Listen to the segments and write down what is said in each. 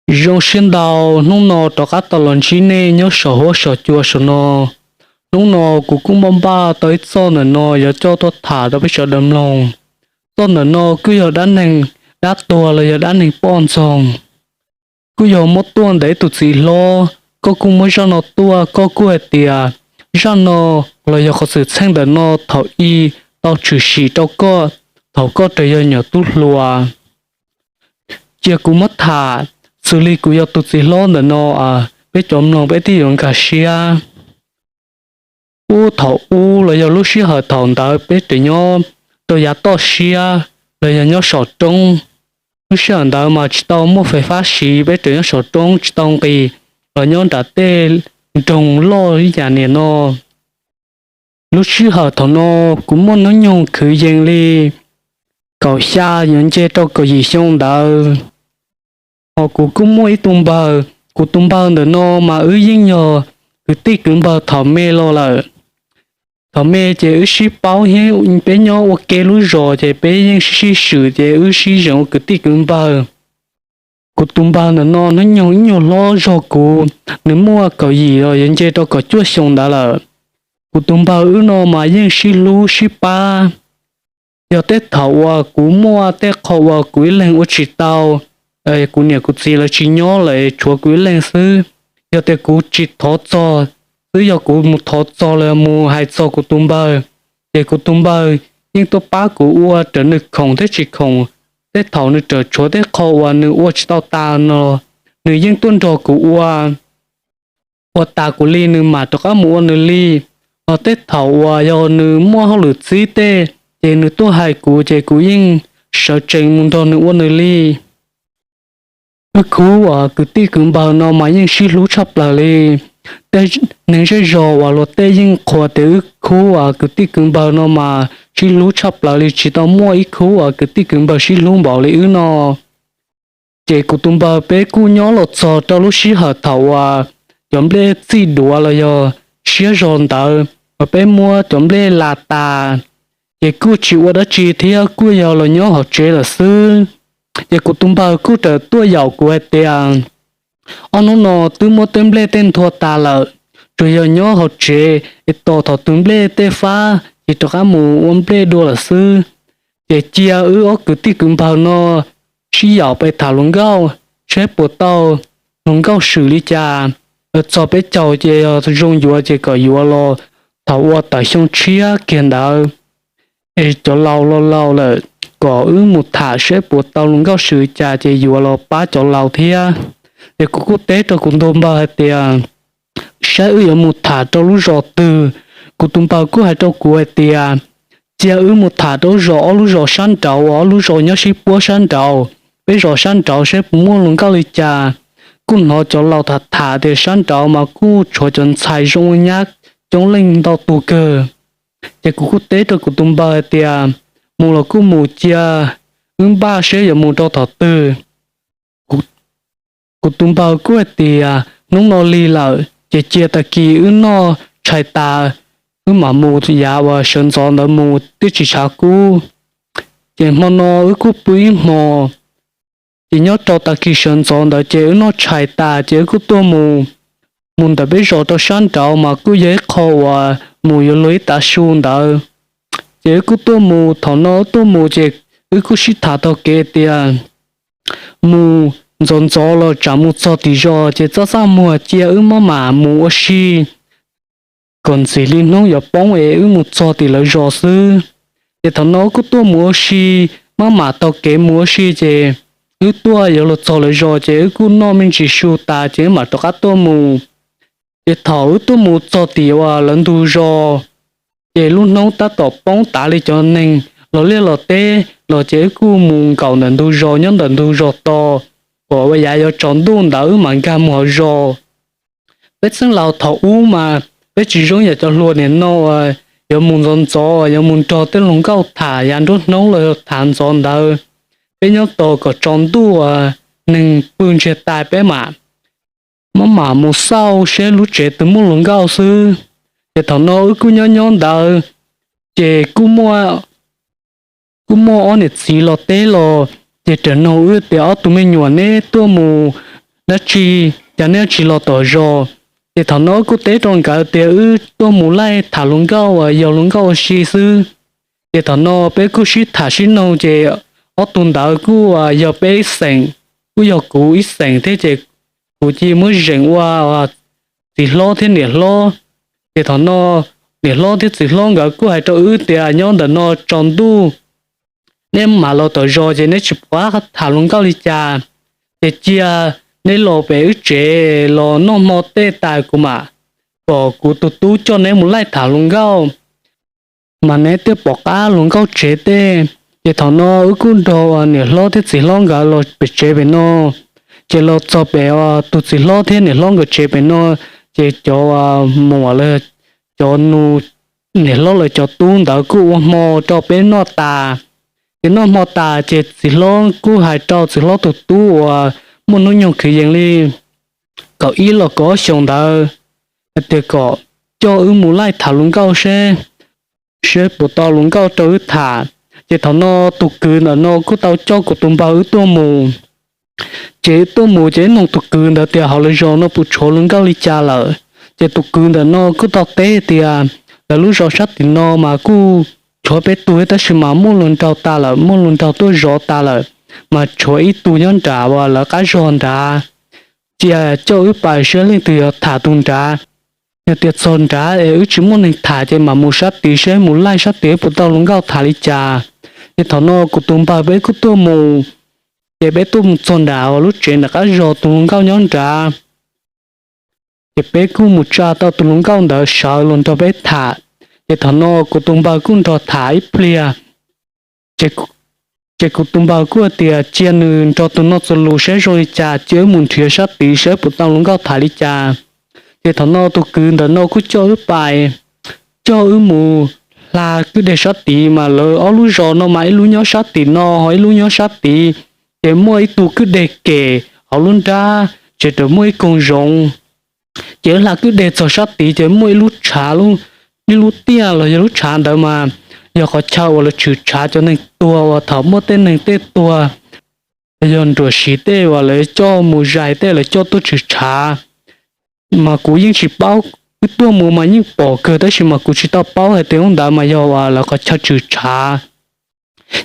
Zoo siab ntau, hnub no rov qab tau los ntsib nej nyob saum huab saum cua saum no. Hnub no kuv kuj muaj npaj tau ib txoj ntawm no yuav coj tuaj tham rau peb sawv daws mloog. Txoj ntawm no kuj yog dab neeg dab tuag los yog dab neeg poj ntxoog. Kuj yog muab tuaj ntawm ib tug txiv hlob, koj kuj muab zaj no tuaj, koj kuj hais tias zaj no los yog qhov xwm txheej ntawm no thaum i tau tshwm sim rau koj thaum koj raws yog nyuam tub hluas. Cia kuv muab tham, xws li kuv yog tus txiv hlob ntawm no, peb cov mloog peb thiaj yuav nkag siab. Ub, thaum ub los yog lub sij hawm thaum ntawd peb tseem nyob rau yav toj siab los yog nyob saum roob. Lub sij hawm ntawd mas tsis tau muaj fais fab siv, peb tseem nyob saum roob tsis tau nqis los nyob nram tej nroog loj ib yam niam no. Lub sij hawm thaum no kuv muaj hnub nyoog kwv yees li kaum xya yuav nce rau kaum yim xyoo ntawd. Hos kuv kuj muaj ib tug npawg, kuv tus npawg ntawm no mas wb yeej yog kwv tij kwv npawg thaum me los lawm. Thaum me ces wb sib paub thiab peb nyob ua ke lub zos ces peb yeej sib sib swm ces wb sib zeem ua kwv tij kwv npawg. Kuv tus npawg ntawm no hnub nyoog ib nyuag hlob zog kuv, nws muaj kaum yim los yuav nce rau kaum cuaj xyoo ntawd lawm. Kuv tus npawg wb no mas yeej sib hlub sib pab. Yog tej thaum uas kuv muaj tej qho uas kuv ib leeg ua tsis tau, kuv niam kuv txiv lawv tsis nyob lawm tshuav kuv ib leeg xwb, yog tias kuv tsis thov txog xwb, yog kuv mus thov txog los mus hais txog kuv tus npawg, ces kuv tus npawg yeej tuaj pab kuv ua raws nws khoom thiab tsis khoom. Tej thaum nws tseem tshuav tej qho uas nws ua tsis tau tas no, nws yeej tuaj nrog kuv ua. Ua tas kuv li nws mam rov qab mus ua nws li. Hos tej thaum uas yog nws muaj hauj lwm txib tej, ces nws tuaj hais kuv ces kuv yeej sawv tsees mus nrog nws ua nws li. Wb khub uas kwv tij kwv npawg no mas yeej sib hlub tshaj plaws li. Tej neeg zej zos uas luag tej yeej qhuas tias wb khub uas kwv tij kwv npawg no mas sib hlub tshaj plaws li, tsis tau muaj ib khub uas kwv tij kwv npawg sib hlub npaum li wb no. Ces kuv tus npawg peb kuj nyob los txog rau lub sij hawm thaum uas cov nplej txij duav los yog siab zog ntawd, uas peb muab cov nplej las tas, ces kuj tsis ua dab tsi thiab kuj yog los nyob hauv tsev lawm xwb. Ces kuv tus npawg kuj raws tuaj yaum kuv hais tias, ob hnub no twb muab tej nplej tej nthua tas lawm, tsuas yog nyob hauv tsev es tos thaum twg nplej tej fab ces rov qab mus ua nplej dua lawm xwb. Ces cia wb ob kwv tij kwv npawg no sib yaum pais tham hluas nkauj, saib puas tau hluas nkauj swm li cas. Txog peb caug ces yog zoo yuav ces kom yuav los thaum uas tawm xyoo tshiab kiag ntawd, es cov laus laus laus lawm, kom wb mus tham saib puas tau hluas nkauj swm li cas ces yuav los pab cov laus thiab. Ces kuv kuj teb rau kuv tus npawg hais tias, saib wb yuav mus tham rau lub zos twg. Kuv tus npawg kuj hais rau kuv hais tias, cia wb mus tham rau lub zos, ob lub zos sab nraud, ob lub zos nyob sib puab sab nraud. Peb zos sab nraud saib puas muaj hluas nkauj li cas. Kuj hnov cov laus tham tham tias sab nraud mas kuj tshuav cov ntxhais zoo nyab coob leej ntau tus kawg. Ces kuv kuj teb rau kuv tus npawg hais tias, mus los kuj mus, cia wb npaj seb yuav mus rau thaum twg. Kuv tus npawg kuj hais tias, hnub no lig lawm ces cia tag kis wb noj tshais tas, wb mam mus, yav uas sawv ntxov ntawd mus twb tsis tshav kub. Ces hmo no wb kuj pw ib hmos, ces nyob rau tag kis sawv ntxov ntawd ces wb noj tshais tas ces wb kuj tuaj mus. Mus ntawm peb zos rau sab nraud mas kuj yog ib qho uas mus yuav luag ib tav su ntawd. Ces wb kuj tuaj mus, thaum no wb tuaj mus ces wb kuj sib tham taug kev tias, mus ntxov ntxov los tsam mus txog tim zos ces txaj txaj muag, cia wb maj mam mus ua si kom ntxim li hnub yuav poob es wb mus txog tim lawv zos xwb. Ces thaum no wb kuj tuaj mus ua si, maj mam taug kev mus ua si ces wb tuaj yuav luag txog lawv zos ces wb kuj noj me ntsis su tas ces wb mam rov qab tuaj mus. Ces thaum wb tuaj mus txog tim uas lawv ntug zos, ces lub hnub tab tom poob tav li cov neeg los liaj los teb los ces wb kuj mus nkaum ntawm ntug zos, nyob ntawm ntug zos tos kom ua yav yuav tsaus ntuj ntawd wb mam nkag mus hauv zos. Peb txheej laus thaum ub mas peb tsis zoo yam cov hluas nim no uas yuav mus ntxov ntxov, yuav mus nrog tej hluas nkauj tham yav nruab hnub los yog tham ntxov ntawd. Peb nyob tos kom tsaus ntuj uas neeg pw ntsiag tas peb mam, maj mam mus xauj seb lub tsev twg muaj hluas nkauj xwb. Ces thaum no wb kuj nyob nyob ntawd, ces kuj muaj ob niam txiv los teb los, ces raws nug wb tias, ob tug me nyuam, neb tuaj mus dab tsi, cas neb tsis los tom zos? Ces thaum no wb kuj teb rau nkawd tias wb tuaj mus laij tham hluas nkauj uas yog hluas nkauj ua si xwb. Ces thaum no peb kuj sib tham sib noog ces ob tug ntawd kuj yog peb xeem, kuj yog kuv ib xeem thiab ces kuv cia muab zeem ua txiv hlob thiab niam hlob. Ces thaum no niam hlob thiab txiv hlob nkawd kuj hais rau wb tias nyob ntawm no tsaus ntuj, neb mam los tom zos ces neb tsis pom qab tham hluas nkauj li cas, ces cia neb los pem wb tsev los noj hmo tej tas kuv mam kom kuv tus tub coj neb mus laij tham hluas nkauj, mas neb thiaj pom qab hluas nkauj tsev tej. Ces thaum no wb kuj nrog niam hlob thiab txiv hlob nkawd los pem tsev pem no. Ces los txog pem tus txiv hlob thiab niam hlob nkawd tsev pem no, ces cov muam los, cov nus, niam hlob lawv cov tub ntawd kuj ua hmo rau peb noj tas. Ces noj hmo tas ces txiv hlob kuj hais rau txiv hlob tus tub uas muaj hnub nyoog kwv yees li kaum ib los kaum ob xyoos ntawd, hais tias kom coj wb mus laij tham hluas nkauj seb, seb puas tau hluas nkauj rau wb tham. Ces thaum no tus kwv ntawm no kuj tau coj kuv tus npawg wb tuaj mus. Ces wb tuaj mus ces wb noog tus kwv ntawd tias hauv lawv zos no puas tshuav hluas nkauj li cas lawm. Ces tus kwv ntawm no kuj tau teb tias lawv lub zos sab tim no mas kuj tshuav peb tug tab sis mas muaj hluas nraug tas lawm, muaj hluas nraug tuaj zov tas lawm, mas tshuav ib tug nyob nram uas lawv qab zog nrad. Cia coj wb pais seb leej twg yog tham tus nrad. Yog tias txog nrad es wb tsis muaj neeg tham ces mam mus sab tid seb, mus laij sab tid puas tau hluas nkauj tham li cas. Ces thaum no kuv tus npawg peb kuj tuaj mus, ces peb tuaj mus txog nram lub tsev nram qab zog tus hluas nkauj nyob nrad. Ces peb kuj mus tsa tau tus hluas nkauj ntawd sawv los nrog peb tham. Ces thaum no kuv tus npawg kuj nrog tham ib pliag. Ces kuv tus npawg kuj hais tias cia nws nrog tus no txuas lus saib zoo li cas cia wb mus nrhiav sab tid saib puas tau hluas nkauj tham li cas. Ces thaum no tus kwv ntawm no kuj coj wb pais, coj wb mus hla kwj deg sab tid, mas lawv ob lub zos no mas ib lub nyob sab tim no ho ib lub nyob sab tid. Ces muaj ib tug kwj deg kem hauv lub nrab, ces tseem muaj ib koog zoov. Ces wb hla kwj deg txog sab tid ces muaj ib lub tshav, ib lub tiaj los yog lub tshav ntawd mas yog qhov chaw uas lawv tshwm tshav cov neeg tuag uas thaum muaj tej neeg tej tuag, yog nruam siv tej uas lawv coj mus zais tej lawv coj tuaj tshwm tshav. Mas kuv yeej tsis paub, wb tuaj mus mas yeej pom kawg tab sis mas kuv tsis tau paub hais tias lub ntawd mas yog uas lawv qhov chaw tshwm tshav.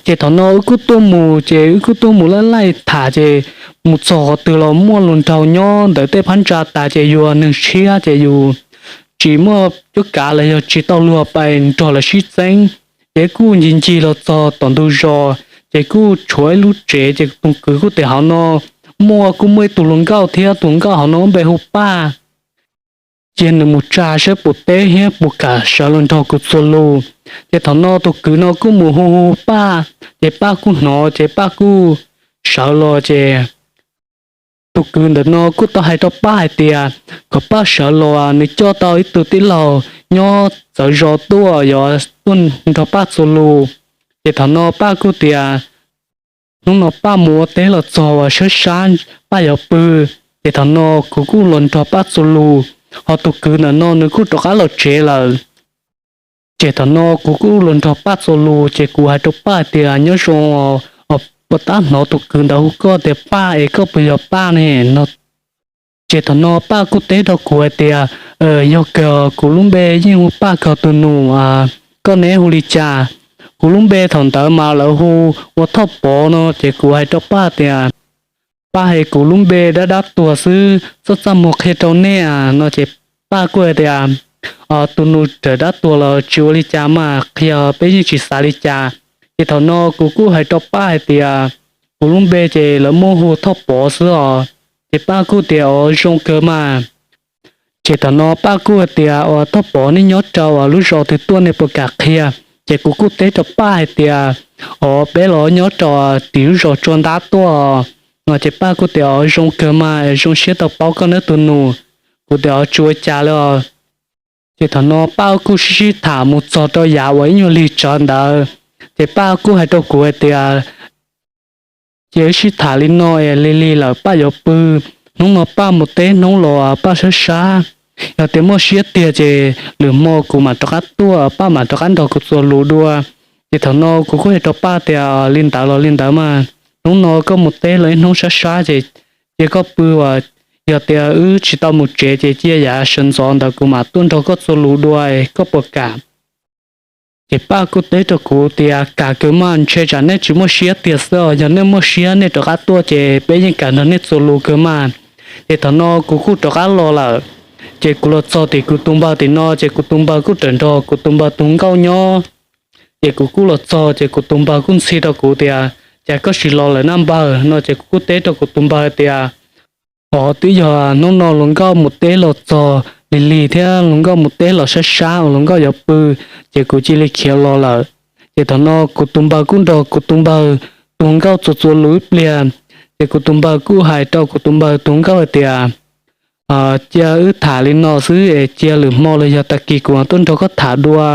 Ces thaum no wb kuj tuaj mus, ces wb kuj tuaj mus laij laij tham, ces mus txog qhov twg los muaj hluas nraug nyob ntawm tej phab ntsa tas, ces yus neeg tshiab ces yus tsis muaj cuab kav los yog tsis tau luag pais nrog lawv sib txeeb. Ces kuj ncig ncig los txog tom ntug zos, ces kuj tshuav ib lub tsev, ces tus kwv kuj tias hauv no muaj, kuj muaj ib tug hluas nkauj thiab, tus hluas nkauj hauv no npe hu Paj. Cia nws mus tsa saib puas teb thiab puas kam sawv los nrog kuv txuas lus. Ces thaum no tus kwv no kuj mus hu hu Paj, ces Paj kuj hnov, ces Paj kuj sawv los. Ces tus kwv ntawm no kuj tau hais rau Paj hais tias kom Paj sawv los, nws coj tau ib tug tij laug nyob txawv zos tuaj, yuav tuaj nrog Paj txuas lus. Ces thaum no Paj kuj tias hnub no Paj mus ua teb los txog uas sab sab, Paj yuav pw. Ces thaum no kuv kuj los nrog Paj txuas lus, ho tus kwv ntawm no nws kuj rov qab los tsev lawm. Ces thaum no kuv kuj los nrog Paj txuas lus, ces kuv hais rau Paj tias nyob zoo, puas tab hnov tus kwv ntawd hu koj tias Paj es koj puas yog Paj ne no. Ces thaum no Paj kuj teb rau kuv hais tias yog kawg, kuv lub npe yeej hu Paj kawg tus nus, koj neb hu li cas? Kuv lub npe thaum ntawd mas lawv hu ua Thoj Pov no. Ces kuv hais rau Paj tias Paj es kuv lub npe dab dab tuag xwb, txaj txaj muag qhia rau nej no. Ces Paj kuj hais tias tus nus raws dab tuag los tsis ua li cas mas, qhia peb yeej tsis xav li cas. Ces thaum no kuv kuj hais rau Paj hais tias kuv lub npe ces lawv muab hu Thoj Pov xwb os. Ces Paj kuj tias o zoo kawg mas. Ces thaum no Paj kuj hais tias o Thoj Pov, nej nyob rau lub zos twg tuaj nej puas kam qhia? Ces kuv kuj teb rau Paj hais tias o peb los nyob rau tim lub zos Tsua Ntab tuaj no. Ces Paj kuj tias o zoo kawg mas, zoo siab tau paub koj neb tus nus. Kuv tias o tsis ua cas li os. Ces thaum no Paj kuj sib sib tham mus txog rau yav uas ib nyuag lig tsawv ntawd, ces Paj kuj hais rau kuv hais tias cia wb sib tham li no es lig lig lawm Paj yuav pw. Hnub no Paj mus teb hnub los Paj sab sab, yog tias muaj siab tiag ces lwm hmo kuv mam rov qab tuaj, Paj mam rov qab nrog kuv txuas lus dua. Ces thaum no kuv kuj hais rau Paj tias li ntawd los li ntawd mas, hnub no koj mus teb los ib hnub sab sab ces cia koj pw as, Yog tias wb tsis tau mus tsev ces cia yav sawv ntxov ntawd kuv mam tuaj nrog koj txuas lus dua, koj puas kam? Ces Paj kuj teb rau kuv tias, Kam kawg mas, ntshe tsam nej tsis muaj siab tiag xwb os, yog nej muaj siab nej rov qab tuaj ces peb yeej kam nrog nej txuas lus kawg mas. Ces thaum no kuv kuj rov qab los lawm. Ces kuv los txog tim kuv tus npawg tim no ces kuv tus npawg kuj rawm nrog kuv tus npawg tus nkauj nyob. Ces kuv kuj los txog ces kuv tus npawg kuj ntxhi rau kuv tias, Cas koj tsis los lawm na npawg? No ces kuv kuj teb rau kuv tus npawg tias, Os, twb yog hnub no hluas nkauj mus teb los txog lig lig thiab hluas nkauj mus teb los sab sab uas hluas nkauj yuav pw, ces kuv cia li khiav los lawm. Ces thaum no kuv tus npawg kuj nrog kuv tus npawg tus nkauj txuas txuas lus ib pliag. Ces kuv tus npawg kuj hais rau kuv tus npawg tus nkauj hais tias, Cia wb tham li no xwb es cia lwm hmo los yog tag kis kuv tuaj nrog koj tham dua.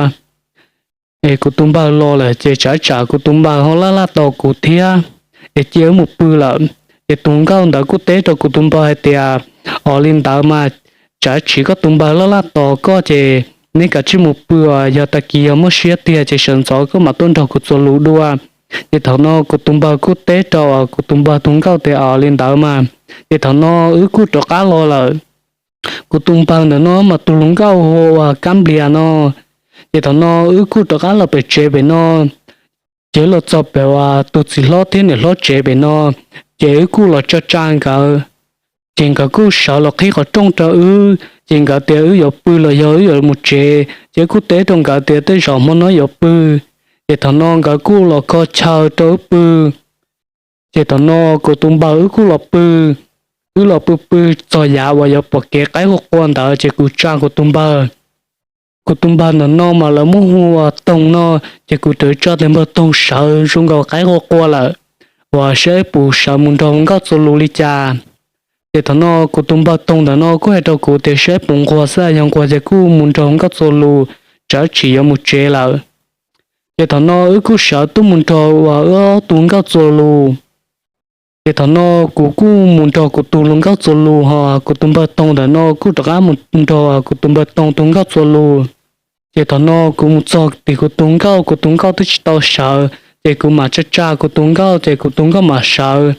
Es kuv tus npawg los lawm ces tsam tsam kuv tus npawg ho laj laj tos kuv thiab, es cia wb mus pw lawm. Ces tus nkauj ntawd kuj teb rau kuv tus npawg hais tias, Os, li ntawd mas, tsam tsiv koj tus npawg laj laj tos koj ces neb kav tsij mus pw os, yog tag kis yog muaj siab tiag ces sawv ntxov koj mam tuaj nrog kuv txuas lus dua. Ces thaum no kuv tus npawg kuj teb rau kuv tus npawg tus nkauj tias, Os, li ntawd mas. Ces thaum no wb kuj rov qab los lawm. Kuv tus npawg ntawm no mas tus hluas nkauj hu ua Kab Nplias no. Ces thaum no wb kuj rov qab los pem tsev pem no, ces wb los txog pem uas tus txiv hlob thiab niam hlob tsev pem no, ces wb kuj los tsa tsa nkawd. Ces nkawd kuj sawv los qhib qhov rooj rau wb, ces nkawd tias wb yuav pw los yog wb yuav mus tsev, ces wb kuj teb rau nkawd tias tej zaum hmo no yuav pw. Ces thaum no nkawd kuj los kho chaw rau wb pw. Ces thaum no kuv tus npawg wb kuj los pw, wb los pw pw txog yav uas yuav pom kev qaib qua qua ntawd ces kuv tsa kuv tus npawg. Kuv tus npawg ntawm no mas lawv muab hu ua Toog no, ces kuv rov tsa tus npawg Toog sawv zoo nkaus qaib qua qua lawm, uas saib puas sawv mus nrog hluas nkauj txuas lus li cas. Ces thaum no kuv tus npawg Toog ntawm no kuj hais rau kuv tias saib puas nquag xwb, yog nquag ces kuj mus nrog hluas nkauj txuas lus, tsam tsiv yuav mus tsev lawm. Ces thaum no wb kuj sawv tuaj mus nrog uas wb ob tug nkauj txuas lus. Ces thaum no kuv kuj mus nrog kuv tus hluas nkauj txuas lus, ho kuv tus npawg Toog ntawm no kuj rov qab mus nrog kuv tus npawg Toog tus nkauj txuas lus. Ces thaum no kuv mus txog tim kuv tus nkauj, kuv tus nkauj twb tsis tau sawv, ces kuv mam tsa tsa kuv tus nkauj, ces kuv tus nkauj mam sawv.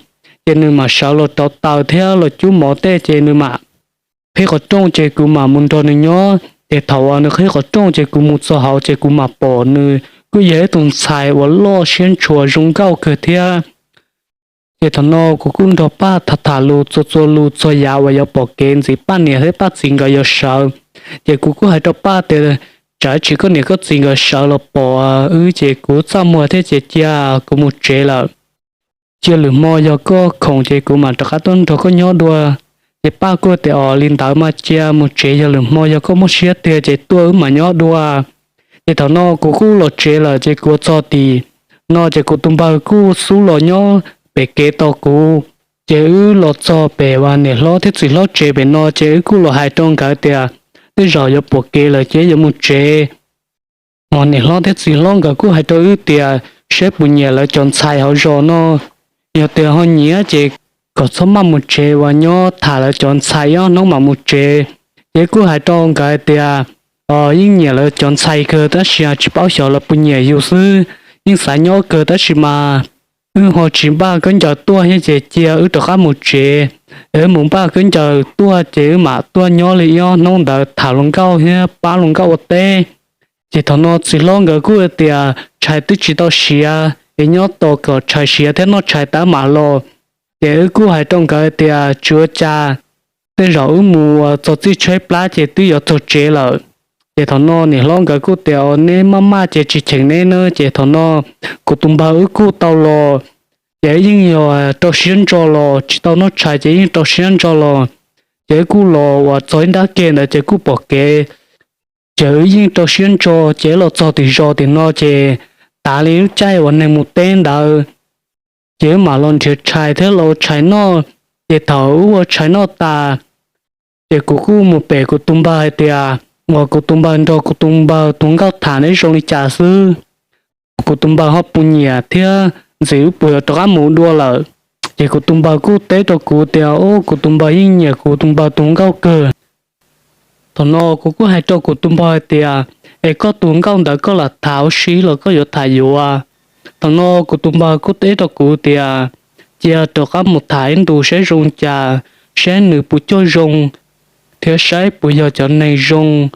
Ces nws mam sawv los rauv taws thiab los cub mov tej, ces nws mam qhib qhov rooj, ces kuv mam mus nrog nws nyob. Ces thaum uas nws qhib qhov rooj ces kuv mus txog hauv ces kuv mam pom nws kuj yog ib tug ntxhais uas loj siab ntshua zoo nkauj kawg thiab. Ces thaum no kuv kuj nrog Paj tham tham lus txuas txuas lus txog yav uas yuav pom kev ntxiv Paj niam thiab Paj txiv nkawd yuav sawv. Ces kuv kuj hais rau Paj tias tsam tsiv koj niam koj txiv nkawd sawv los pom wb ces kuv txaj muag thiab ces cia kuv mus tsev lawm. Cia lwm hmo yog koj khoom ces kuv mam rov qab tuaj nrog koj nyob dua. Ces Paj kuj tias os li ntawd mas cia mus tsev, yog lwm hmo yog koj muaj siab tiag ces tuaj wb mam nyob dua. Ces thaum no kuv kuj los tsev lawm ces kuv txog tim no ces kuv tus npawg kuj xub los nyob pem kev tos kuv. Ces wb los txog pem uas niam hlob thiab txiv hlob tsev pem no ces wb kuj los hais rau nkawd tias tej zaum yuav pom kev lawm ces yuav mus tsev. Hos niam hlob thiab txiv hlob nkawd kuj hais rau wb tias saib puas nyiam lawv cov ntxhais hauv zos no. Yog tias ho nyiam ces kom txhob maj mus tsev uas nyob tham lawv cov ntxhais ib ob hnub mam mus tsev. Ces wb kuj hais rau nkawd tias yeej nyiam lawv cov ntxhais kawg tab sis tsis paub xyov lawv puas nyiam yus xwb. Yeej xav nyob kawg tab sis mas wb ho tsis npaj khaub ncaws tuaj thiab ces cia wb rov qab mus tsev. Wb mus npaj khaub ncaws tuaj ces wb mam tuaj nyob li ib ob hnub ntawd tham hluas nkauj thiab pab hluas nkauj ua teb. Ces thaum no txiv hlob nkawd kuj tias tshais twb tsis tau siav es nyob tos kom tshais siav thiab noj tshais tas mam los. Ces wb kuj hais rau nkawd tias tsis ua cas, tej zaum wb mus uas txog txij tshaib plab ces twb yuav txog tsev lawm. Ces thaum no niam hlob nkawd kuj tias neb maj maj ces tsis cheem neb na. Ces thaum no kuv tus npawg wb kuj tau los, ces yeej yog rau siab ntso los tsis tau noj tshais ces yeej rau siab ntso los. Ces wb kuj los uas txog ib nrab ke ntawd ces kuj pom kev. Ces wb yeej rau siab ntso ces los txog tim zos tim no ces tav li lub caij uas neeg mus teb ntawd, ces wb mam los nrhiav tshais thiab los ua tshais noj. Ces thaum wb ua tshais noj tas, ces kuv kuj mus pem kuv tus npawg hais tias uas kuv tus npawg nrog kuv tus npawg tus nkauj tham neb zoo li cas xwb, kuv tus npawg ho puas nyiam thiab ntxim wb puas yuav rov qab mus dua lawm. Ces kuv tus npawg kuj teb rau kuv tias o, kuv tus npawg yeej nyiam kuv tus npawg tus nkauj kawg. Thaum no kuv kuj hais rau kuv tus npawg hais tias es koj tus nkauj ntawd koj lam tham ua si los koj yuav tham yuav? Thaum no kuv tus npawg kuj teb rau kuv tias cia rov qab mus tham ib ntus saib zoo cas, saib nws puas coj zoo, thiab saib puas yog cov neeg zoo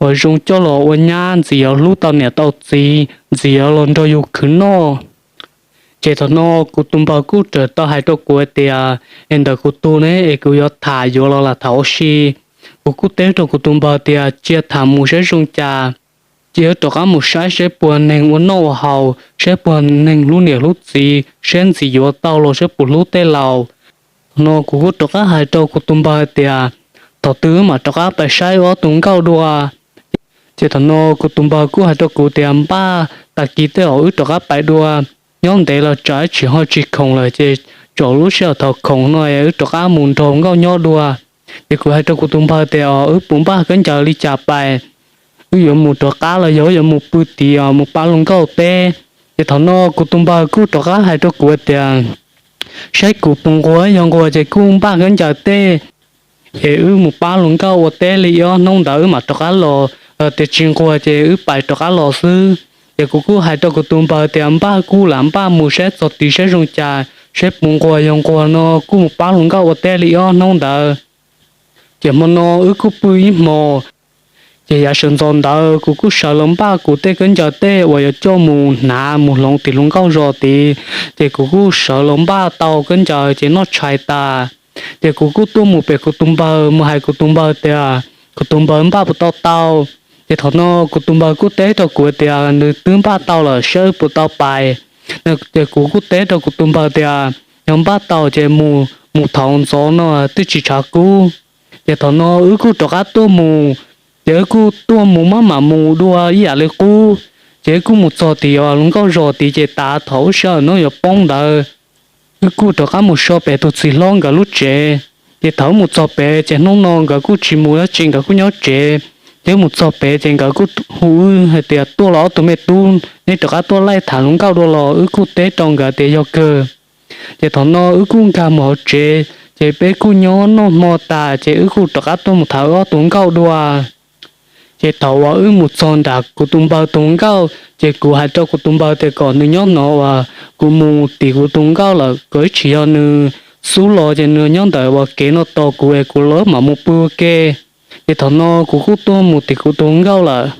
uas zoo coj los ua nyab ntxim yuav hlub tau niam tau txiv, ntxim yuav los nrog yus khwv noj. Ces thaum no kuv tus npawg kuj txawm tau hais rau kuv tias, es ntawm kuv tug ne es kuv yuav tham yuav los lam tham ua si. Kuv kuj teb rau kuv tus npawg tias cia tham mus saib zoo cas, cia rov qab mus saib saib puas neeg ua noj ua haus, saib puas neeg hlub niam hlub txiv, saib ntxim yuav tau los saib puas hlub tej laus. Thaum no kuv kuj rov qab hais rau kuv tus npawg tias, thaum twg wb mam rov qab pais saib wb ob tug nkauj dua. Ces thaum no kuv tus npawg kuj hais rau kuv tias, npaj tag kis tej zaum wb rov qab pais dua, nyob ntev los tsam ib tsam ho tsis khoom lawm ces txog lub sij hawm thaum khoom no wb rov qab mus nrog nkauj nyob dua. Ces kuv hais rau kuv tus npawg tias, wb puas npaj khaub ncaws li cas pais, wb yuav mus rov qab los yog wb yuav mus pw tid mus pab luag nkauj teb. Ces thaum no kuv tus npawg kuj rov qab hais rau kuv tias, saib kuv puas nquag, yog nquag ces kuj npaj khaub ncaws tej, es wb mus pab luag nkauj ua teb li ob hnub ntawd wb mam rov qab los, tias tsis nquag ces wb pais rov qab los xwb. Ces kuv kuj hais rau kuv tus npawg tias, npaj kuj lam npaj mus saib txog tid saib zoo cas, saib puas nquag, yog nquag no kuj mus pab luag nkauj ua teb li ob hnub ntawd. Ces hmo no wb kuj pw ib hmo. Ces yav sawv ntxov ntawd kuv kuj sawv los npaj kuv tej khaub ncaws tej uas yuav coj mus hnav mus hloov tim luag nkauj zos tid. Ces kuv kuj sawv los npaj tau khaub ncaws ces noj tshais tas. Ces kuv kuj tuaj mus pem kuv tus npawg mus hais kuv tus npawg tias, kuv tus npawg npaj puas tau tau. Ces thaum no kuv tus npawg kuj teb rau kuv tias nws twb npaj tau lawm, saib puas tau pais. Ces kuv kuj teb rau kuv tus npawg tias, yog npaj tau ces mus, mus thaum ntxov no twb tsis tshav kub. Ces thaum no wb kuj rov qab tuaj mus. Ces wb kuj tuaj mus maj mam mus dua ib yam li qub. Ces wb kuj mus txog tim luag nkauj zos tid ces tav thaum lub sij hawm hnub yuav poob ntawd, wb kuj rov qab mus so pem tus txiv hlob nkawd lub tsev. Ces thaum wb mus txog pem ces hnub no nkawd kuj tsis mus dab tsi, nkawd kuj nyob tsev. Ces wb mus txog pem ces nkawd kuj hu wb hais tias, tuaj los ob tug me tub, neb rov qab tuaj laij tham luag nkauj dua los? Wb kuj teb rau nkawd tias yog kawg. Ces thaum no wb kuj nkag mus hauv tsev, ces peb kuj nyob noj hmo tas ces wb kuj rov qab tuaj mus tham wb ob tug nkauj dua. Ces thaum uas wb mus txog nram kuv tus npawg tus nkauj, ces kuv hais rau kuv tus npawg tias kom nws nyob no uas kuv mus tim kuv tus nkauj lawm, kom ib tsam yog nws xub los ces nws nyob ntawm uas kev no tos kuv es kuv lawv mam mus pw ua ke. Ces thaum no kuv kuj tuaj mus tim kuv tus nkauj lawm.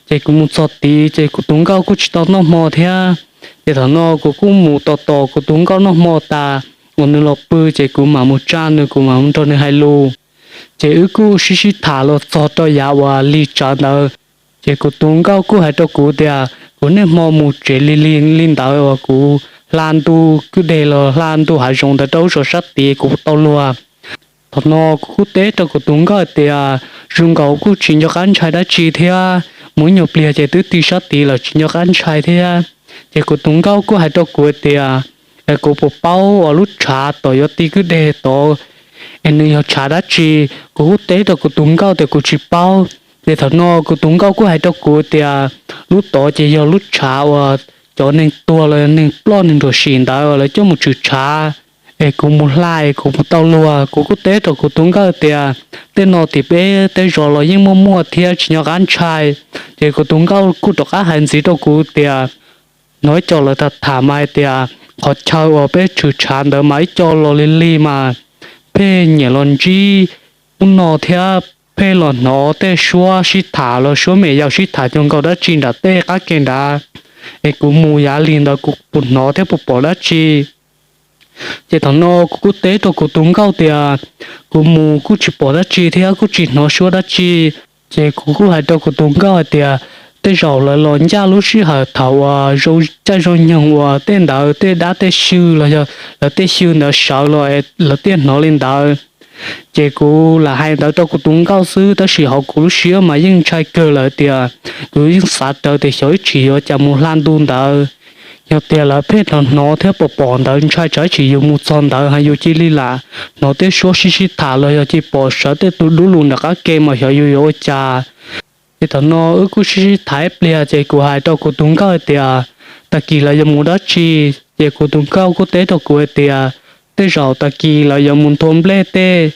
Ces kuv mus txog tid ces kuv tus nkauj kuj tsis tau noj hmo thiab. Ces thaum no kuv kuj mus tos tos kuv tus nkauj noj hmo tas uas nws los pw ces kuv mam mus tsa nws, kuv mam mus nrog nws hais lus. Ces wb kuj sib sib tham los txog rau yav uas lig tsawv ntawd. Ces kuv tus nkauj kuj hais rau kuv tias kuv niaj hmo mus tsev lig lig li ntawd uas kuv hla ntu kwj deg los hla ntu hav zoov ntawd rau lub zos sab tid kuv tau luag. Thaum no kuv kuj teb rau kuv tus nkauj tias zoo nkaus kuj tsis nco qab ntshai dab tsi thiab, mus ib nyuag pliag ces twb ti sab tid lawm tsis nco qab ntshai thiab. Ces kuv tus nkauj kuj hais rau kuv tias, es kuv puas paub uas lub tshav tod yuav ti kwj deg tod es nws yog tshav dab tsi? Kuv kuj teb rau kuv tus nkauj tias kuv tsis paub. Ces thaum no kuv tus nkauj kuj hais rau kuv tias lub tod ces yog lub tshav uas cov neeg tuag los yog neeg ploj neeg nruam sim ntawd lawv coj mus tshwm tshav, es kuv mus hla es kuv mus tau luag. Kuv kuj teb rau kuv tus nkauj tias tej no tim peb tej zos los yeej muaj muaj thiab tsis nco qab ntshai. Ces kuv tus nkauj kuj rov qab hais ntxiv rau kuv tias hnov ib co lawv tham tham mas hais tias qhov chaw uas peb tshwm tshav ntawd mas ib co los lig lig mas pheej nyiam los ntsib ub no thiab pheej los hnov tej suab sib tham los suab me nyuam yaus sib tham cuag nkaus dab tsi nram tej qab ke nrad. Es kuv mus yav lig ntawd kuv puas hnov thiab puas pom dab tsi? Ces thaum no kuv kuj teb rau kuv tus nkauj tias kuv mus kuj tsis pom dab tsi thiab kuj tsis hnov suab dab tsi. Ces kuv kuj hais rau kuv tus nkauj hais tias tej zaum lawv los ncaj lub sij hawm thaum uas zoo caij zoo nyoog uas tej ntawd tej dab tej xyw los yog lawv tej xyw ntawd sawv los lawv thiaj hnov li ntawd. Ces kuv lam hais ntawd rau kuv tus nkauj xwb tab sis hauv kuv lub siab mas yeej ntshai kawg lawm tias kuv yeej xav rawv tias xyov ib tsam yuav cas mus hla ntu ntawd. Yog tias lawv pheej hnov hnov thiab pom pom ntawd ntshai tsam ib tsam yus mus txog ntawd yus cia li lam hnov tej suab sib sib tham los yog cia li pom sawv tej tus dub lug nram qab ke mas xyov yus yuav ua cas. Ces thaum no wb kuj sib sib tham ib pliag ces kuv hais rau kuv tus nkauj tias tag kis lawv yuav mus dab tsi? Ces kuv tus nkauj kuj teb rau kuv hais tias tej zaum tag kis lawv yuav mus nthua nplej tej.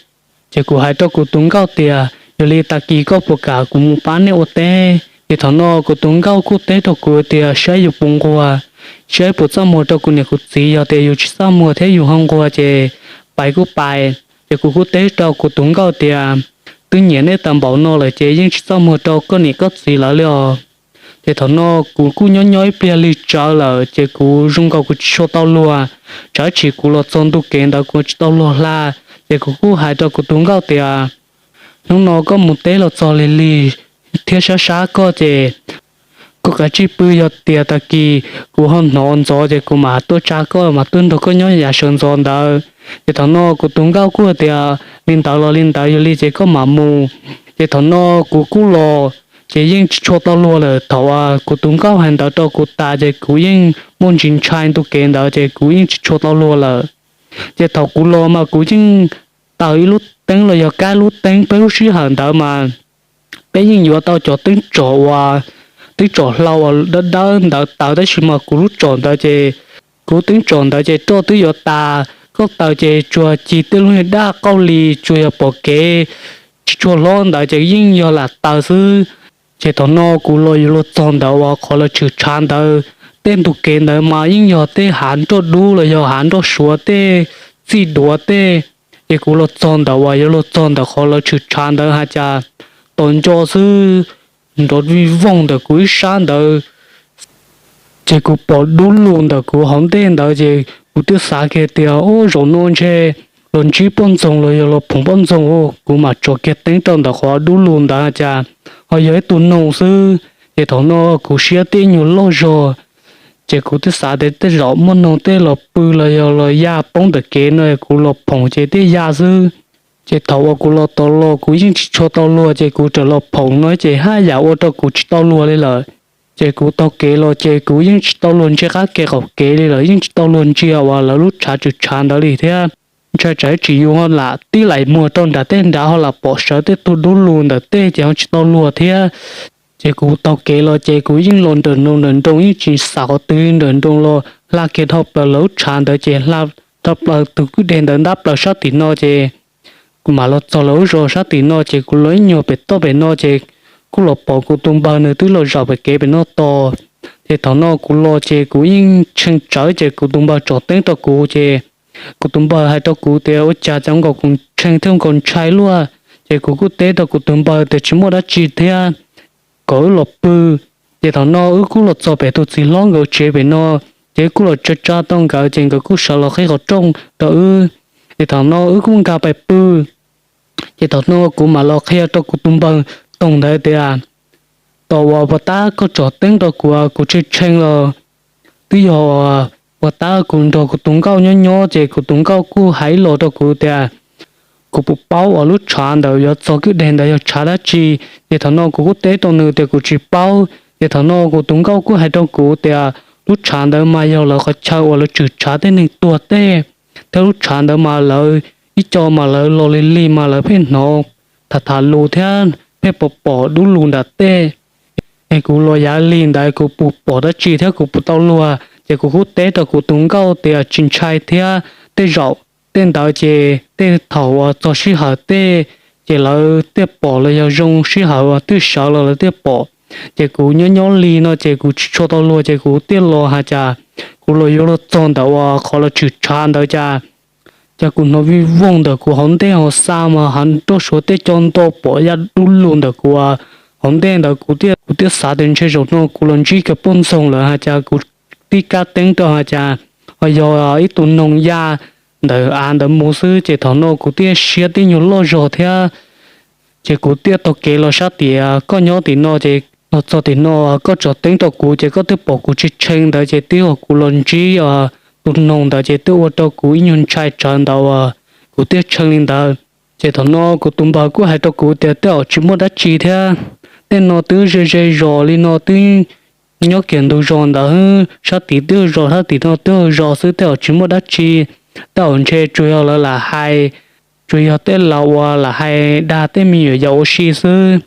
Ces kuv hais rau kuv tus nkauj tias yog li tag kis koj puas kam kuv mus pab nej ua teb? Ces thaum no kuv tus nkauj kuj teb rau kuv tias saib yus puas nquag, saib puas txaj muag rau kuv niam kuv txiv, yog tias yus tsis txaj muag thiab yus ho nquag ces pais kuj pais. Ces kuv kuj teb rau kuv tus nkauj tias, twb nyiam nej tag npaum no lawm ces yeej tsis txaj muag rau koj niam koj txiv lawv li os. Ces thaum no kuv kuj nyob nyob ib pliag lig tsawv lawm ces kuv zoo nkaus kuv tsis tshua tau luag, tsam ib chim kuv los txog ntu kev ntawd kuv tsis tau luag hla. Ces kuv kuj hais rau kuv tus nkauj tias, hnub no koj mus teb los txog lig lig thiab sab sab koj ces koj kav tsij pw, yog tias tag kis kuv ho hnov ntxov ces kuv mam tuaj tsa koj mas tuaj nrog koj nyob yav sawv ntxov ntawd. Ces thaum no kuv tus nkauj kuj tias, li ntawd los li ntawd, yog li ces koj mam mus. Ces thaum no kuv kuj los, ces yeej tsis tshua tau luag lawm. Thaum kuv tus nkauj hais ntawd rau kuv tas ces kuv yeej muaj ntsis ntshai ntu kev ntawd ces kuv yeej tsis tshua tau luag lawm. Ces thaum kuv los mas kuv yeej taws ib lub teeb los yog kab lub teeb, peb lub sij hawm ntawd mas peb yeej yuav tau cov teeb tsom uas, teeb tsom hlau uas dawb dawb ntawd taws, tab sis mas kuv lub tsom ntawd ces, kuv teeb tsom ntawd ces roj twb yuav tas, koj taws ces tsuas cig tej lub niag daj qauj li, tsuas yog pom kev tsis tshua hlob ntawd ces yeej yog lam taws xwb. Ces thaum no kuv los yuav luag txog ntawd uas qhov lawv tshwm tshav ntawd, tej ntug kev ntawd mas yeej yog tej hav nroj dub los yog hav nroj suav tej txij duav tej. Ces kuv los txog ntawd uas yuav luag txog ntawm qhov lawv tshwm tshav ntawd has cas tos nco xwb, nrov vij voog ntawm kuv ib sab ntawd. Ces kuv pom dub lug ntawm kuv hauv ntej ntawd ces kuv twb xav kiag tias, ub, zaum no ntshe los ntsib poj ntxoog los yog los phoom poj ntxoog, kuv mam tso kiag teeb rau ntawm qhov dub lug ntawd cas ho yog ib tug noog xwb. Ces thaum no kuv siab thiab nyuag loj zog, ces kuv twb xav tias tej zaum muaj noog tej los pw los yog los ya poob ntawm kev no kuv los phoom ces thiaj ya xwb. Ces thaum uas kuv los tod los kuv yeej tsis tshua tau luag ces kuv raws los phoom no ces haj yam ua rau kuv tsis tau luag li lawm. Ces kuv taug kev los ces kuv yeej tsis tau luag ntsia qab kev qaum kev li lawm, yeej tsis tau luag ntsia uas lawv lub tshav tshwm tshav ntawd li thiab. Ntshai tsam ib tsam yus ho lam tib laim muag rau nram tej nrad ho lam pom sawv tej tug dub lug ntawm tej ces ho tsis tau luag thiab. Ces kuv taug kev los ces kuv yeej los nrawm nroos nrawm nroos, yeej tsis xam qhov twg li, nrawm nroos los hla kiag dhau plaws lawv lub tshav ntawd ces hla dhau plaws tus kwj deg ntawd ntab plaws sab tim no ces kuv mam los txog lawv lub zos sab tim no ces kuv los ib nyuag pem toj pem no ces kuj los pom kuv tus npawg nws twb los zaum pem kev pem no tos. Ces thaum no kuv los ces kuv yeej tshee tsawv ces kuv tus npawg tsom teeb rau kuv ces kuv tus npawg hais rau kuv tias, ua cas cas nkaus kuv tshee thiab nkaus ntshai luaj. Ces kuv kuj teb rau kuv tus npawg tias tsis muaj dab tsi thiab, kom wb los pw. Ces thaum no wb kuj los txog pem tus txiv hlob nkawd tsev pem no, ces wb kuj los tsa tsa tau nkawd ces nkawd kuj sawv los qhib qhov rooj rau wb. Ces thaum no wb kuj nkag pais pw. Ces thaum no kuv mam los qhia rau kuv tus npawg Toog ntawd tias, tom uas puag ta koj tsom teeb rau kuv, kuv tshee tshee los twb yog puag ta kuv nrog kuv tus nkauj nyob nyob ces kuv tus nkauj kuj hais ib los rau kuv tias kuv puas paub uas lub tshav ntawd yuav txog kwj deg ntawd yog tshav dab tsi. Ces thaum no kuv kuj teb rau nws tias kuv tsis paub. Ces thaum no kuv tus nkauj kuj hais rau kuv tias lub tshav ntawd mas yog lawv qhov chaw uas lawv tshwm tshav tej neeg tuag tej, thiab lub tshav ntawd mas lawv ib co mas lawv los lig lig mas lawv pheej hnov tham tham lus thiab pheej pom pom dub lug nram tej. Es kuv los yav lig ntawd kuv puas pom dab tsi thiab kuv puas tau luag, ces kuv kuj teb rau kuv tus nkauj tias tsis ntshai thiab, tej zaum tej ntawd ces tej thaum uas txog sij hawm tej ces lawv thiaj pom los yog zoo sij hawm uas twb sawv los lawv thiaj pom. Ces kuv nyob nyob lig no ces kuv tsis tshua tau luag ces kuv thiaj los has cas kuv los yuav luag txog ntawm uas qhov lawv tshwm tshav ntawd cas, cas kuv hnov vij voog ntawm kuv hauv ntej ho xa mas hav nroj suav tej co nto pom ya dub lug ntawm kuv hauv ntej ntawd kuv thiaj, kuv thiaj xav tias ntshe zaum no kuv los ntsib kiag poj ntxoog lawm has cas kuv tib kab teeb rau has cas ho yog ib tug noog ya ntawm av ntawd mus xwb. Ces thaum no kuv thiaj siab tib nyuag loj zog thiab. Ces kuv thiaj taug kev los sab tias koj nyob tim no ces los txog tim no koj tsom teeb rau kuv ces koj twb pom kuv tshee tshee ntawd ces twb yog kuv los ntsib tus noog ntawd ces twb ua rau kuv ib nyuag ntshai tsawv ntawd uas kuv thiaj tshee li ntawd. Ces thaum no kuv tus npawg kuj hais rau kuv tias tej zaum tsis muaj dab tsi thiab, tej no twb ze ze zos li no twb nyob kiag ntug zos ntawd, sab tid twb zos, sab tim no twb zos xwb, tej zaum tsis muaj dab tsi, tej zaum ntshe tsuas yog lawv lam hais, tsuas yog tej laus uas lam hais dag tej me nyuam yaus ua si xwb.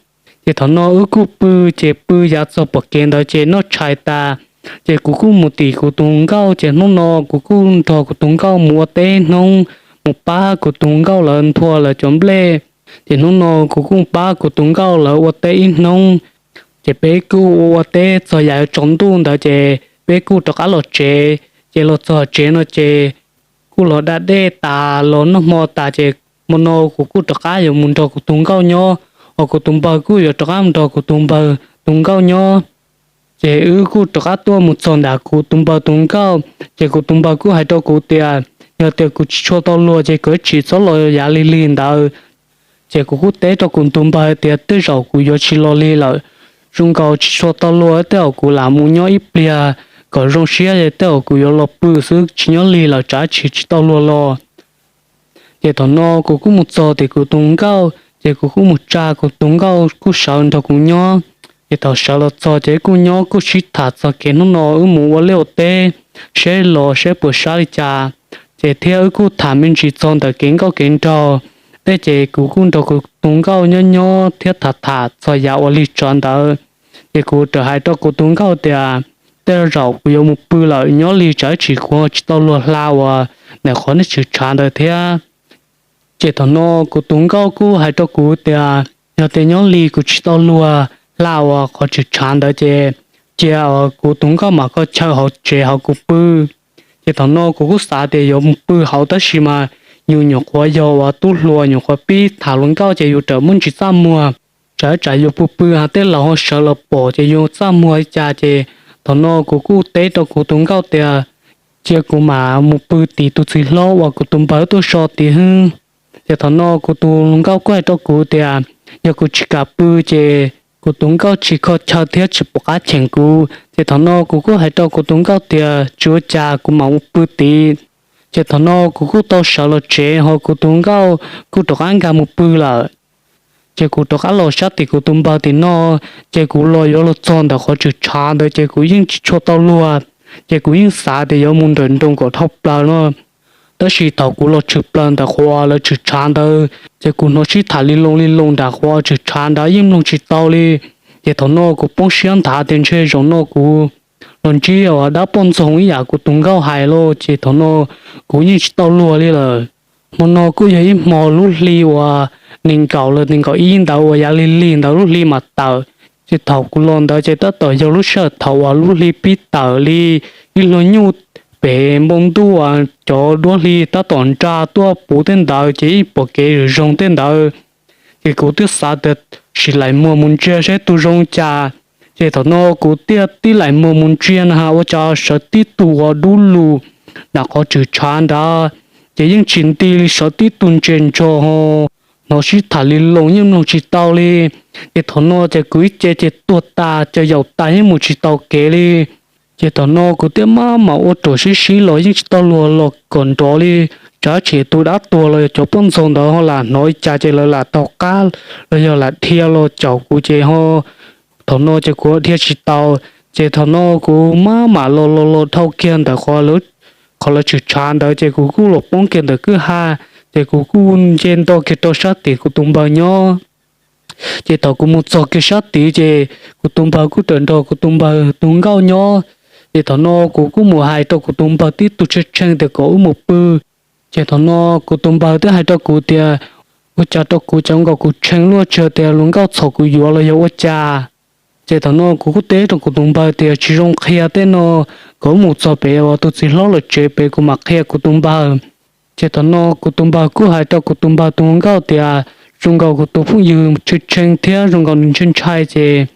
Ces thaum no wb kuj pw, ces pw yav txog pom kev ntawd ces noj tshais tas, ces kuv kuj mus tim kuv tus nkauj, ces hnub no kuv kuj nrog kuv tus nkauj mus ua teb ib hnub, mus pab kuv tus nkauj lawv nthua lawv cov nplej. Ces hnub no kuv kuj pab kuv tus nkauj lawv ua teb ib hnub, ces peb kuj ua ua teb txog yav yuav tsaus ntuj ntawd ces peb kuj rov qab los tsev. Ces los txog tsev no ces kuj los da dej tas los noj hmo tas ces Hmo no kuv kuj rov qab yuav mus nrog kuv tus nkauj nyob, hos kuv tus npawg kuj yuav rov qab mus nrog kuv tus npawg tus nkauj nyob. Ces wb kuj rov qab tuaj mus txog ntawm kuv tus npawg tus nkauj, ces kuv tus npawg kuj hais rau kuv tias, yog tias kuv tsis tshua tau luag ces kuv tsis txhob los yav lig lig ntawd. Ces kuv kuj teb rau kuv tus npawg tias tej zaum kuv yuav tsis los lig lawm, zoo nkaus tsis tshua tau luag, tej zaum kuv lam mus nyob ib pliag kom zoo siab, tej zaum kuv yuav los pw xwb, tsis nyob lig lawm tsam tsis tsis tau luag los. Ces thaum no kuv kuj mus txog tim kuv tus nkauj, ces kuv kuj mus tsa kuv tus nkauj kuj sawv nrog kuv nyob. Ces thaum sawv los txog ces kuj nyob kuj sib tham txog kev hnub no wb mus ua liaj ua teb, seb los seb puas sab li cas. Ces thiab wb kuj tham me ntsis txog ntawm kev nkauj kev nraug tej, ces kuv kuj nrog kuv tus nkauj nyob nyob thiab tham tham txog yam uas lig tsawv ntawd. Ces kuv txawm hais rau kuv tus nkauj tias, tej zaum kuv yuav mus pw lawm, nyob lig tsam tsis kuv tsis tau luag hla uas ntawm qhov nej tshwm tshav ntawd thiab. Ces thaum no kuv tus nkauj kuj hais rau kuv tias, yog tias nyob lig kuv tsis tau luag hla uas qhov tshwm tshav ntawd ces cia kuv tus nkauj mam koj chaw hauv tsev hauv kuv pw. Ces thaum no kuv kuj xav tias yuav mus pw hauv tab sis mas yus nyuam qhuav yog uas tub hluas nyuam qhuav pib tham hluas nkauj ces yus rawm muaj ntsis txaj muag, tsam tsam yus pw pw tej laus ho sawv los pom ces yus txaj muag li cas. Ces thaum no kuv kuj teb rau kuv tus nkauj tias, cia kuv mam mus pw tim tus txiv hlob uas kuv tus npawg tuaj so tid xwb. Ces thaum no kuv tus nkauj kuj hais rau kuv tias, yog kuv tsis kam pw ces kuv tus nkauj tsis kho chaw thiab tsis pom qab cheem kuv. Ces thaum no kuv kuj hais rau kuv tus nkauj tias tsis ua cas, kuv mam mus pw tid. Ces thaum no kuv kuj tau sawv los tsev ho kuv tus nkauj kuj rov qab nkag mus pw lawm. Ces kuv rov qab los sab tim kuv tus npawg tim no, ces kuv los yuav los txog ntawm qhov tshwm tshav ntawd ces kuv yeej tsis tshua tau luag, ces kuv yeej xav tias yuav mus nrawm nroos kom dhau plaws no. Tab sis thaum kuv los tshwm plaws ntawm qhov lawv tshwm tshav ntawd, ces kuv hnov sib tham li loo li loo nram qhov tshwm tshav ntawd yeej mloog tsis tau li. Ces thaum no kuv poob siab nthav tias ntshe zaum no kuv los ntsib uas dab poj ntxoog ib yam kuv tus nkauj hais lauj. Ces thaum no kuv yeej tsis tau luag li lawm. Hmo no kuj yog ib hmo lub hli uas nees nkaum los nees nkaum ib ntawd uas yav lig lig ntawd lub hli mam tawm. Ces thaum kuv los ntawd ces tab tom yog lub sij hawm thaum uas lub hli pib tawm li, ib hlo nyuj pem npoo ntuj uas cov duab hli tab tom nra tuaj puv tej ntawd ces yeej pom kev zoo tej ntawd. Ces kuv thiaj xav tias sim laim muag mus ntsia saib tus zoo cas. Ces thaum no kuv thiaj tib laim muag mus ntsia na has ua cas sawv tib tug uas dub lug nram qhov tshwm tshav ntawd, ces yeej tsis nti li, sawv tib tug ntsia ntsoog ho hnov sib tham li loo yeej mloog tsis tau li. Ces thaum no ces kuv ib ce ces tuag tas, ces yaum tas yeej mus tsis tau kev li. Ces thaum no kuv thiaj maj mam ua ruam sib sib los yeej tsis tau luag los kom nrov li, tsam tshem tus dab tuag los yog cov poj ntxoog ntawd ho lam hnov li cas ces lawv lam taug qab los yog lam dhia los caum kuv ces ho thaum no ces kuv dhia tsis tau. Ces thaum no kuv maj mam los los los dhau kiag ntawm qhov lawv tshwm tshav ntawd ces kuv kuj los poob kiag ntawm kwj ha, ces kuv kuj nce nto kiag rau sab tim kuv tus npawg nyob. Ces thaum kuv mus txog kiag sab tid ces kuv tus npawg kuj rawm nrog kuv tus npawg tus nkauj nyob. Ces thaum no kuv kuj mus hais rau kuv tus npawg tib tug tshee tshee tias kom wb mus pw. Ces thaum no kuv tus npawg twb hais rau kuv tias, ua cas rau kuv cov nkaus kuv tshee luaj, tsis tias hluas nkauj txhom kuv yuav los yog ua cas. Ces thaum no kuv kuj teb rau kuv tus npawg tias tsis zoo qhia tej no, kom wb mus txog pem uas tus txiv hlob lawv tsev pem kuv mam qhia kuv tus npawg. Ces thaum no kuv tus npawg kuj hais rau kuv tus npawg tus nkauj tias zoo nkaus kuv tus phooj ywg tshee tshee thiab zoo nkaus nws ntshai ntshai ces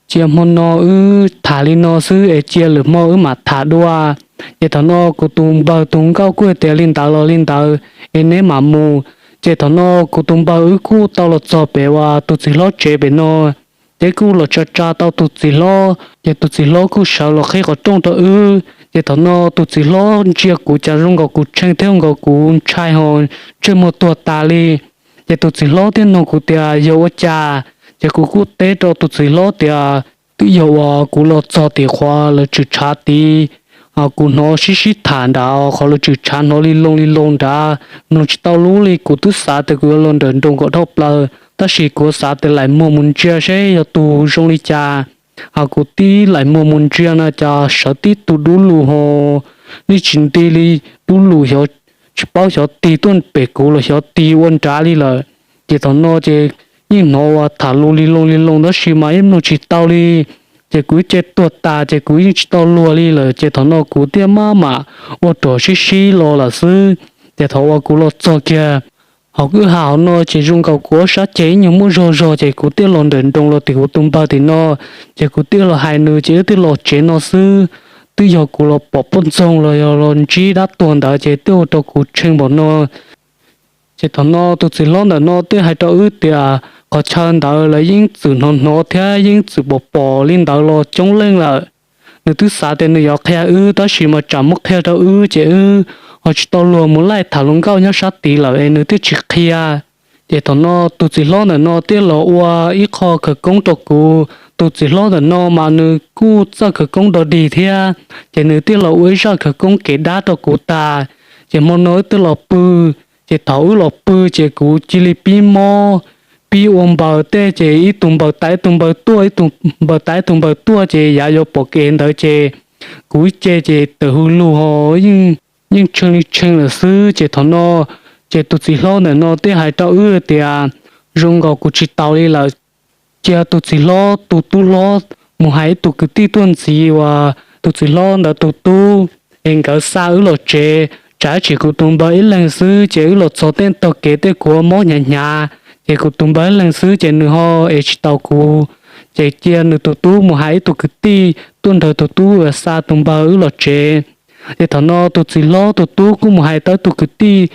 cia hmo no wb tham li no xwb es cia lwm hmo wb mam tham dua. Ces thaum no kuv tus npawg tus nkauj kuj tias li ntawd los li ntawd es neb mam mus. Ces thaum no kuv tus npawg wb kuj tau los txog pem uas tus txiv hlob tsev pem no, ces kuj los tsa tsa tau tus txiv hlob, ces tus txiv hlob kuj sawv los qhib qhov rooj rau wb. Ces thaum no tus txiv hlob ntsia kuv cas zoo nkaus kuv tshee thiab nkaus kuv ntshai ho ntsej muag tuag tas li. Ces tus txiv hlob thiaj nug kuv tias yog ua cas, ces kuv kuj teb rau tus txiv hlob tias twb yog uas kuv los txog tim qhov lawv tshwm tshav tid, kuv hnov sib sib tham nrad, qhov lawv tshwm tshav hnov li loo li loo nrad, mloog tsis tau lub li. Kuv twb xav tias kuv yuav los nrawm nroos kom dhau plaws, tab sis kuv xav tias laim muag mus ntsia seb yog tus zoo li cas. Kuv tib laim muag mus ntsia no cas sawv tib tug dub lug ho, nej tsis nti li, dub lug xyov tsis paub xyov tig tuaj pem kuv los xyov tig ua nrad li lawm. Ces thaum no ces yeej hnov uas tham lus li loo li loo tab sis mas yeej mloog tsis tau li. Ces kuv ib ce tuag tas ces kuv yeej tsis tau luag li lawm. Ces thaum no kuv thiaj maj mam ua ruam sib sib los lawm xwb. Ces thaum uas kuv los txog kiag Hauv kwj ha hauv no ces zoo nkaus kuv ob sab ceg ib nyuag muaj zog zog ces kuv thiaj los nrawm nroos los tim kuv tus npawg tim no, ces kuv thiaj los hais nws ces wb thiaj los tsev no xwb. Twb yog kuv los pom poj ntxoog los yog los ntsib dab tuag ntawd ces thiaj ua rau kuv tshee npaum no. Ces thaum no tus txiv hlob ntawm no thiaj hais rau wb tias qhov chaw ntawd lawv yeej txwm hnov hnov thiab yeej txwm pom pom li ntawd los coob leej lawm. Nws twb xav tias nws yuav qhia wb tab sis mas tsam muab qhia rau wb ces wb ho tsis tau luag mus laij tham hluas nkauj nyob sab tid lawm es nws thiaj tsis qhia. Ces thaum no tus txiv hlob ntawm no thiaj los ua ib qho khawv koob rau kuv. Tus txiv hlob ntawm no mas nws kuj txawj khawv koob dog dig thiab, ces nws thiaj los ua ib zaj khawv koob kev dab rau kuv tas. Ces hmo no wb twb los pw, ces thaum wb los pw ces kuv cia li pib mob, pib ua npaws tej ces ib tug npaws tas ib tug npaws tuaj, ib tug npaws tas ib tug npaws tuaj ces yav yuav pom kev ntawd ces kuv ib ce ces tawm hws lug ho yeej tshee li tshee lawm xwb. Ces thaum no ces tus txiv hlob ntawm no thiaj hais rau wb tias zoo nkaus kuv tsis taus li lawm, cia tus txiv hlob tus tub hlob mus hais ib tug kwv tij tuaj ntxiv uas tus txiv hlob ntawd tus tub es nkawd xa wb los tsev. Tsam ib tsam kuv tus npawg ib leeg xwb ces wb los txog tej taug kev tej kuv mob hnyav hnyav, ces kuv tus npawg ib leeg xwb ces nws ho es tsis taus kuv. Ces cia nws tus tub mus hais ib tug kwv tij tuaj nrog tus tub xa tus npawg wb los tsev. Ces thaum no tus txiv hlob tus tub kuj mus hais tau tus kwv tij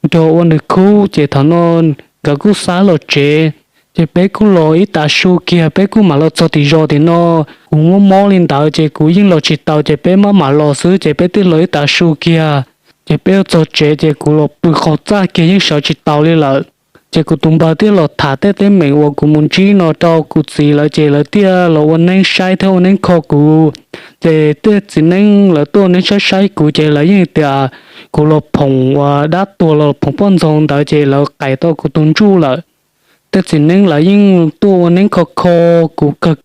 nrog ua nws khub, ces thaum no nkawd kuj xa los tsev. Ces peb kuj los ib tav su kiag peb kuj mam los txog tim zos tim no. Kuv muaj mob li ntawd ces kuv yeej los tsis taus ces peb maj mam los xwb ces peb thiaj los ib tav su kiag. Ces peb txog tsev ces kuv los pw qaug txaj kiag yeej sawv tsis taus li lawm. Ces kuv tus npawg thiaj los tham tej teeb meem uas kuv mus ntsib no rau kuv txiv lawv ces lawv thiaj los ua neeb saib thiab ua neeb kho kuv. Ces tej txiv neeb lawv tuaj ua neeb saib saib kuv ces lawv yeej tias kuv los phoom uas dab tuag los phoom poj ntxoog ntawd ces lawv qais tau kuv tus ntsuj lawm. Tej txiv neeb lawv yeej tuaj ua neeb kho kho kuv kawg,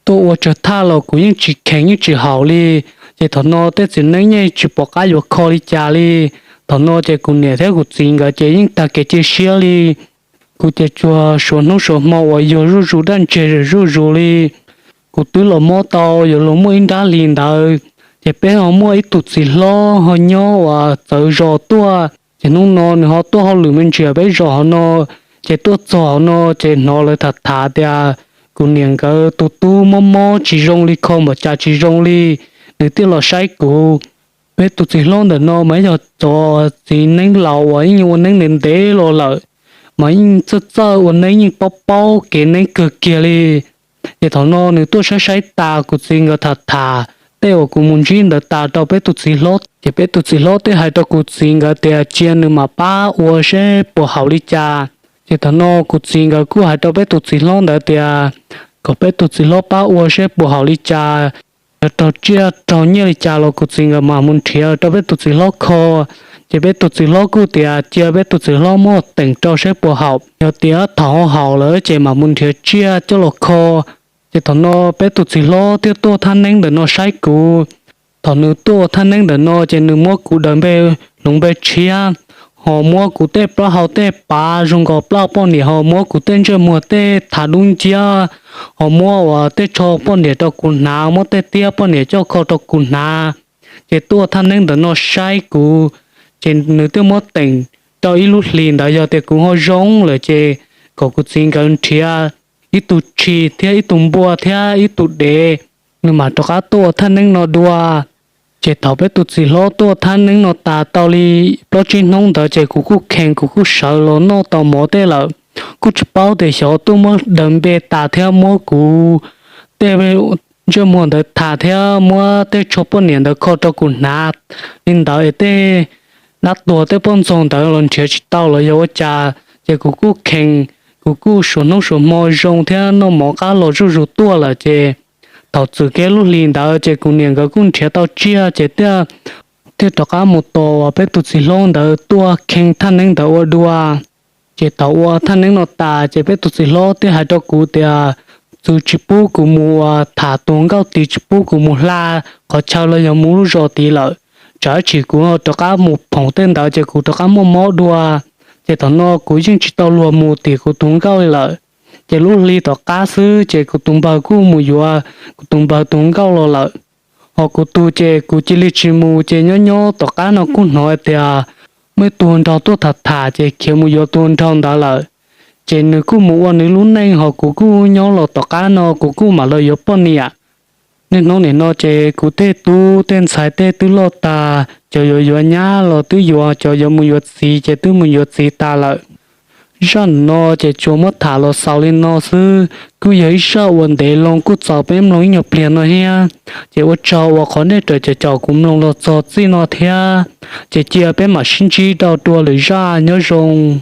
tuaj ua tsawg thaj los kuv yeej tsis kheev yeej tsis haum li. Ces thaum no tej txiv neeb yeej tsis pom qab yuav kho li cas li. Thaum no ces kuv niam thiab kuv txiv nkawd ces yeej tag kev cia siab li. Kuv ces tsuas suav hnub suav hmo uas yuag zuj zus daj ntseg zuj zus li. Kuv twb los mob tau yuav luag muaj ib nrab hlis ntawd, ces peb ho muaj ib tug txiv hlob ho nyob uas txawv zos tuaj, ces hnub no nws ho tuaj hauj lwm me ntsis peb zos hauv no, ces tuaj txog hauv no ces hnov lawv tham tham tias kuv niam nkawd tus tub mob mob tsis zoo li, kho npaum cas tsis zoo li, nws thiaj los saib kuv. Peb tus txiv hlob ntawm no mas yog cov txiv neeb laus uas yeej ua neeb ntev ntev los lawm, mas yeej txawj txawj ua neeb yeej paub paub kev neeb kawg kiag li. Ces thaum no nws tuaj saib saib tas kuv txiv nkawd tham tham tej uas kuv mus ntsib ntawd tas rau peb tus txiv hlob, ces peb tus txiv hlob thiaj hais rau kuv txiv nkawd tias cia nws mam pab ua seb puas haum li cas. Ces thaum no kuv txiv nkawd kuj hais rau peb tus txiv hlob ntawd tias kom peb tus txiv hlob pab ua seb puas haum li cas, yog raug tsiaj raug nyiaj li cas los kuv txiv nkawd mam mus nrhiav rau peb tus txiv hlob kho. Ces peb tus txiv hlob kuj tias cia peb tus txiv hlob muab teem rau seb puas haum, yog tias thaum haum lawm ces mam mus nrhiav tsiaj coj los kho. Ces thaum no peb tus txiv hlob thiaj tuaj thaj neeb ntawm no saib kuv. Thaum nws tuaj ua thaj neeb ntawm no ces nws muab kuv daws npe hloov npe tshiab, ho muab kuv tej plaub hau tej pav zoo nkaus plaub poj niam, ho muab kuv tej ntsej muag tej thav dub nciab, ho muab uas tej tsho poj niam rau kuv hnav, muab tej tiab poj niam coj kho rau kuv hnav. Ces tuaj thaj neeb ntawm no saib kuv, ces nws thiaj muab teem rau ib lub hlis ntawd yog tias kuv ho zoo lawm ces kom kuv txiv nkawd nrhiav ib tug tshis thiab ib tug npua thiab ib tug dev, nws mam rov qab tuaj ua thaj neeb no dua. Ces thaum peb tus txiv hlob tuaj ua thaj neeb no tas tau li plaub tsib hnub ntawd ces kuv kuj khees kuv kuj sawv los noj tau mov tej lawm. Kuj tsis paub tias xyov tuaj muab daws npe tas thiab muab kuv tej ntsej muag ntawd thav thiab muab tej tsho poj niam ntawd kho rau kuv hnav li ntawd es tej dab tuag tej poj ntxoog ntawd los nrhiav tsis tau los yog ua cas. Ces kuv kuj khees, kuv kuj suav hnub suav hmo zoo thiab noj mov qab los zuj zus tuaj lawm ces thaum txwm kiag lub hlis ntawd ces kuv niam nkawd kuj nrhiav tau tsiaj ces thiaj, thiaj rov qab mus tos peb tus txiv hlob ntawd tuaj kheej thaj neeb ntawd ua dua. Ces thaum ua thaj neeb no tas ces peb tus txiv hlob thiaj hais rau kuv tias txwv tsis pub kuv mus ua tham tus nkauj tid, tsis pub kuv mus hla qhov chaw los yog mus lub zos tid lawm, tsam ib tsam kuv rov qab mus phoom tej ntawd ces kuv rov qab muaj mob dua. Ces thaum no kuv yeej tsis tau luag mus tim kuv tus nkauj li lawm. Ces lub hli tom qab xwb ces kuv tus npawg kuj mus yuav kuv tus npawg tus nkauj los lawm. Ho kuv tus ces kuv cia li tsis mus ces nyob nyob tom qab no kuj hnov tias muaj ib tug hluas nraug tuaj tham tham ces khiav mus yuav tus hluas nraug ntawd lawm. Ces nws kuj mus ua nws lub neej, ho kuv kuj nyob los tom qab no kuv kuj mam los yuav poj niam. Niaj hnub nim no ces kuv tej tub tej ntxhais tej twb loj tag, cov yuav yuav nyab los twb yuav, cov yuav mus yuav txiv ces twb mus yuav txiv tas lawm. Zaj no ces tsuas muab tham los xaus li no xwb, kuj yog ib zaj uas ntev loo kuj txaus peb mloog ib nyuag pliag no thiab. Ces ua tsaug uas qhov nej raws caum kuv mloog los txog txij no thiab. Ces cia peb mam sib ntsib rau dua lwm zaj, nyob zoo.